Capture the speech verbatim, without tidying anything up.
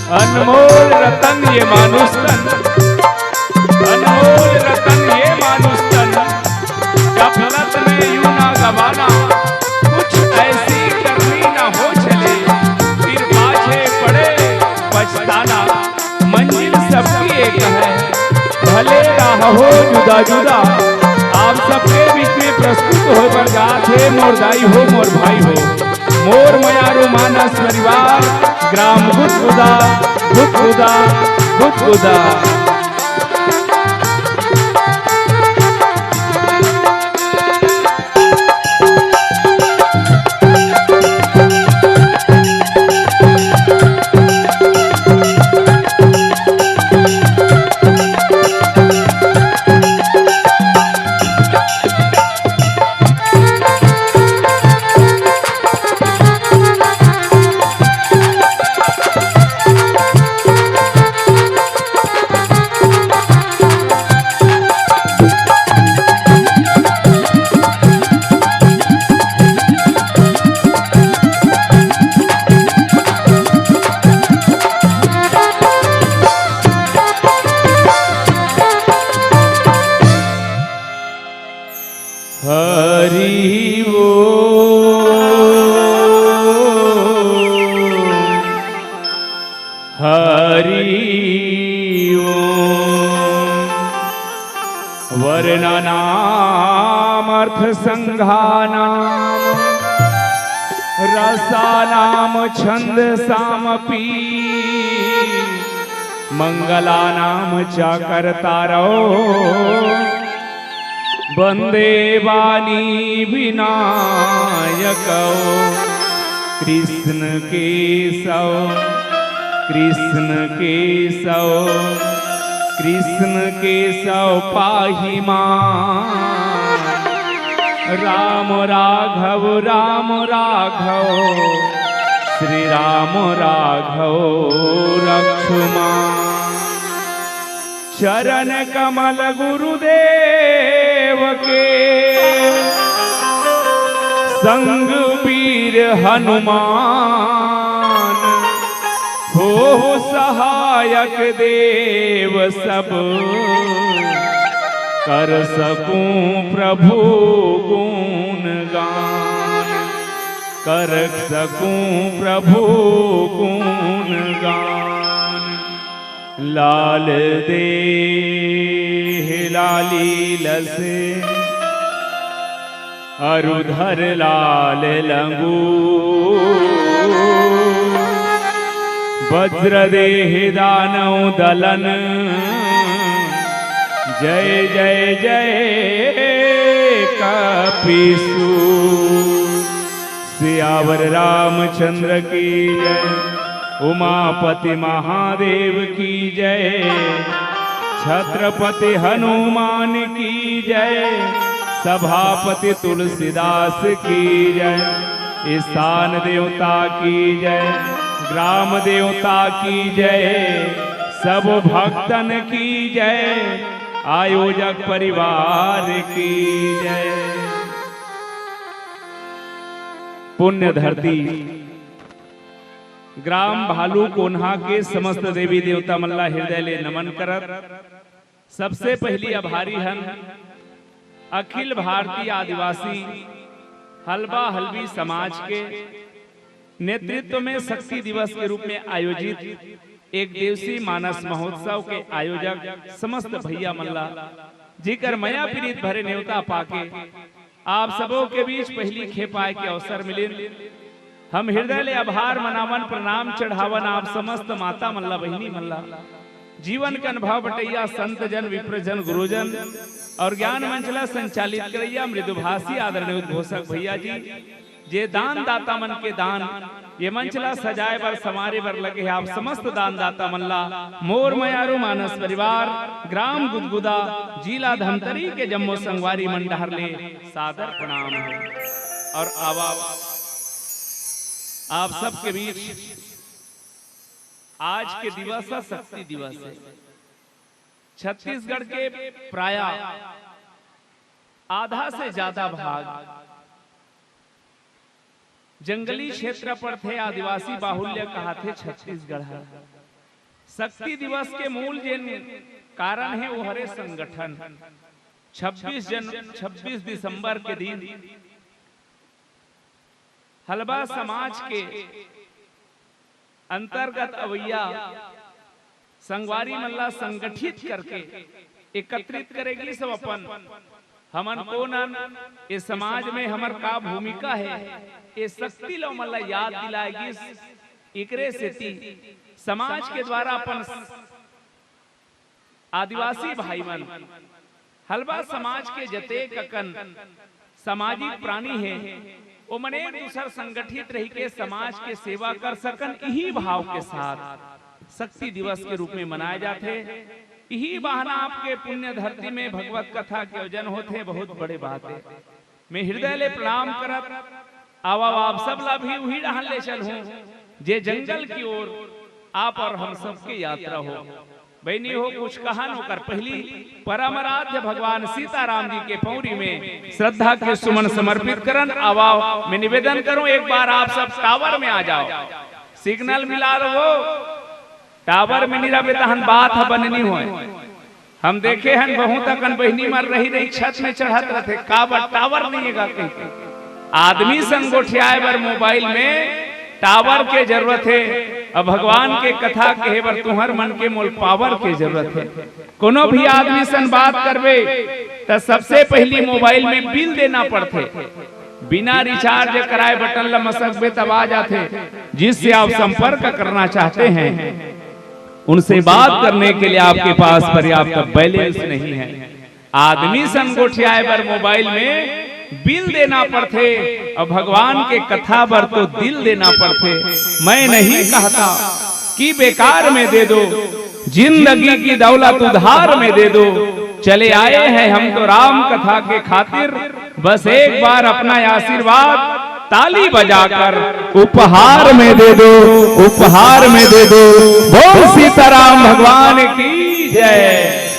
अनमोल रतन ये मानुष तन, अनमोल रतन ये मानुष तन, गफलत में यूं ना गवाना, कुछ ऐसी करनी ना हो चले, फिर पाछे पड़े पछताना। मंजिल सबकी एक है, भले राह हो जुदा जुदा। आप सबके बीच में प्रस्तुत होय बर जात हे मोर दाई हो, मोर भाई हो, मोर मयारू मानस परिवार, ग्राम गुदगुदा, गुदगुदा, गुदगुदा। हरि ओम, हरि ओम। वर्णानामर्थसंघानां रसानां छंदसामपि मंगलानां च कर्तारौ वंदे वाणी विनायकौ। कृष्ण केशव, कृष्ण केशव, कृष्ण केशव पाहि मां। राम राघव, राम राघव, श्री राम राघव रक्ष मां। चरण कमल गुरुदेव के, संग वीर हनुमान, होहु सहायक देव सब, कर सकूं प्रभु गुणगान, कर सकूं प्रभु गुणगान। लाल देह लाली लस, अरु धर लाल लंगू। वज्र देह दानव दलन, जय जय जय कपिसू। सियावर रामचंद्र की जय, उमापति महादेव की जय, छत्रपति हनुमान की जय, सभापति तुलसीदास की जय, स्थान देवता की जय, ग्राम देवता की जय, सब भक्तन की जय, आयोजक परिवार की जय। पुण्य धरती ग्राम भालू कोन्हा के समस्त देवी देवता मन ला हृदय ले नमन करत, सबसे पहिली आभारी हन अखिल भारतीय आदिवासी हलबा हलबी समाज के नेतृत्व में शक्ति दिवस के रूप में आयोजित एक दिवसीय मानस महोत्सव के आयोजक समस्त भैया मन ला, जेकर मया पीरित भरे नेवता पाके आप सबो के बीच पहिली खेप आए के अवसर मिलिन। हम हृदय ले आभार मनावन, प्रणाम चढ़ावन आप समस्त माता मन ला, बहिनी मन ला, जीवन के अनुभव बटैया संत जन, विप्र जन, गुरुजन और ज्ञान मंच ला संचालित करैया मृदुभाषी आदरणीय उद्घोषक भैया जी, जे दान दाता मन के दान, ये मंच ला सजाए बर, संवारे बर लगे हे, आप समस्त दान दाता मन ला मोर मयारू मानस परिवार, ग्राम गुदगुदा, जिला धमतरी के जम्मो संगवारी मन डहर ले सादर प्रणाम हे। और आवा आप सबके बीच आज के दिवस ह शक्ति दिवस हे। छत्तीसगढ़ के प्रायः आधा से ज्यादा भाग जंगली क्षेत्र पड़थे, आदिवासी बाहुल्य कहाथे छत्तीसगढ़ ह। शक्ति दिवस के मूल जेन कारण हे, वो हरे संगठन। छब्बीस जन, छब्बीस दिसंबर के दिन हलबा समाज के अंतर्गत अवैया संगवारी मन ला संगठित करके एकत्रित करे गिस अउ अपन हमन कोन अन, ए समाज में हमर का भूमिका हे, ए शक्ति ला ओमन ला याद दिलाए गिस। एकरे सेती समाज के द्वारा अपन आदिवासी भाई मन, हलबा समाज के जतेक अकन सामाजिक प्राणी हे, ओमन एक दूसर संगठित रहिके समाज के सेवा कर सकन, इही भाव के साथ शक्ति दिवस के रूप में मनाए जाथे। इही बहाना आपके पुण्य धरती में भगवत कथा के आयोजन होथे, बहुत बड़े बात हे। मैं हृदय ले प्रणाम करत आवव, आप सब ला भी उही डहन ले चलहूं, जे जंगल की ओर आप और हम सबके यात्रा हो। बहिनी हो, कुछ कहन ओकर पहिली परम आराध्य भगवान सीताराम जी के पौरी में श्रद्धा के सुमन समर्पित करन। आवव, मैं निवेदन करूं, एक बार आप सब टावर में आ जाव, सिग्नल मिला लो। टावर में नी रहबे तहन बात ह बने नी होय। हम देखे हन, बहुत अकन बहिनी मन रहि रहि छत में चढ़त रथे, काबर टावर नइ हे गा कहिके। आदमी संग गोठियाए बर मोबाइल में टावर के जरूरत हे, अउ भगवान के कथा कहे बर तुंहर मन के मोल पावर के जरूरत हे। कोनो भी आदमी सन बात करबे, त सबसे पहिली मोबाइल में बिल देना पड़थे। बिना रिचार्ज कराए बटन ल मसकबे, तब आ जाथे। जिससे आप संपर्क करना चाहते हैं, उनसे बात करने के लिए आपके पास पर्याप्त बैलेंस नहीं है। आदमी सन गोठियाए बर मोबाइल में बिल देना पड़थे, अउ भगवान के कथा बर तो दिल देना पड़थे। मैं नहीं कहता कि बेकार में दे दो, जिंदगी की दौलत उधार में दे दो। चले आए हैं हम तो राम कथा के खातिर, बस एक बार अपना आशीर्वाद ताली बजाकर उपहार में दे दो, उपहार में दे दो। बोल सीताराम भगवान की जय।